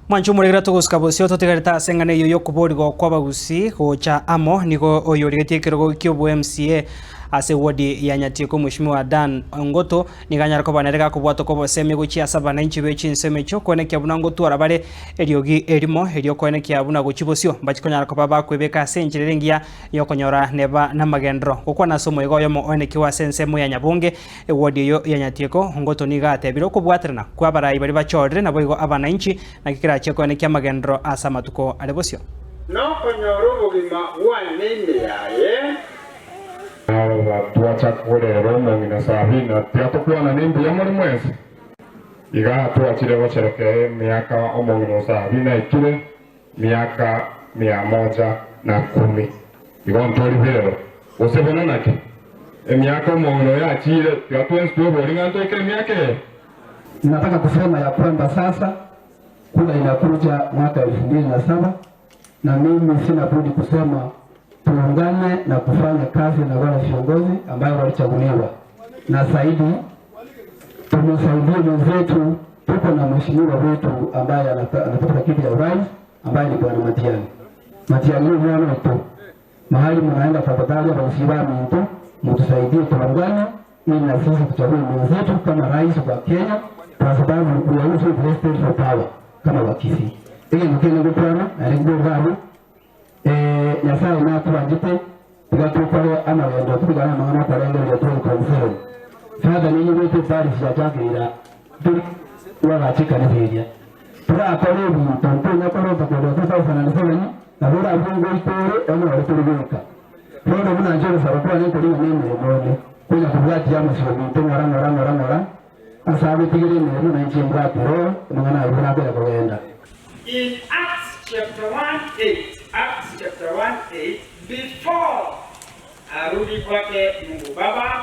Mwanche omoregera togosuka bosio totigarete ase eng'ana eyio y'okoborigwa kw'abagusii gocha amo nigo oyorigetie ekerogo ki'obo MCA ase ewodi ya Nyatieko Mweshimiwa Dan Ongoto nigo anyare koba nere gakobwatoka obosemi gochia ase abananchi be chinsemo echio koenekia buna ngotwara bare eriogi erimo erio koenekia buna gochia bosio mbachie konyara koba bakwebeka ase enchera ere engiya yokonyora neba namagenderero. Gokwana ase omoyega oyomo oenekiwe ase ensemo ya Nyabonge Ewodi eyio ya Nyatieko, Ongoto nigo atebire okobwaterana kw'abarai baria bachorire naboigo abanainchi, naki kerachie koenekia amagenderero ase amatuko are bosio. Nokonyora obogima bwane ime yaye. Aba twachaka korera omong'ina Sabina, tiga tokwanane mbuya more mwensi. Igaa twachire gosherekea emiaka omong'ina o Sabina aikire miaka 110. Igo ntori bero, gose bono naki? Emiaka omong'ina oyo achiire, tiga twensi tweborie ng'a ntoike emiaka eye. Nataka kusema ya kwamba sasa kura inakuja mwaka 2007 na mimi sina budi kusema tuungane na kufanya kazi na wale viongozi ambayo walichaguliwa, na zaidi tumsaidie mwenzetu. Tuko na mheshimiwa wetu ambaye anatafuta kiti ya urais ambaye ni bwana Matiang'i. Matiang'i ni mwana wetu, mahali mnaenda, tafadhali abasiba minto mtusaidie, tuungane ili na sisi tuchague mwenzetu kama rais wa Kenya, kwa sababu we are also interested for power kama Wakisii. Ege mukene gukwana na rigwo Nyasaye natwanjete tiga tukore amagendo tubigana amang'ana okorengereria 2027 Father ninyigwete parish ya Chagĩra turi wagacha ekanisa eria turakore ebinto ntonya korota korwa 2007 nabo orabue ngoika ore onyore tore goika bono buna inche ogosaba kwane nkori ng'a nemeremo ende konya kobwatia amasio ominto ng'ora ng'ora ng'ora ng'ora ase agotigera emeremo na inche mbwate roho amang'ana ayio buna akonya kogenda. In Acts chapter 1 8, Acts chapter 1 8, before arudi kwake Mungu Baba.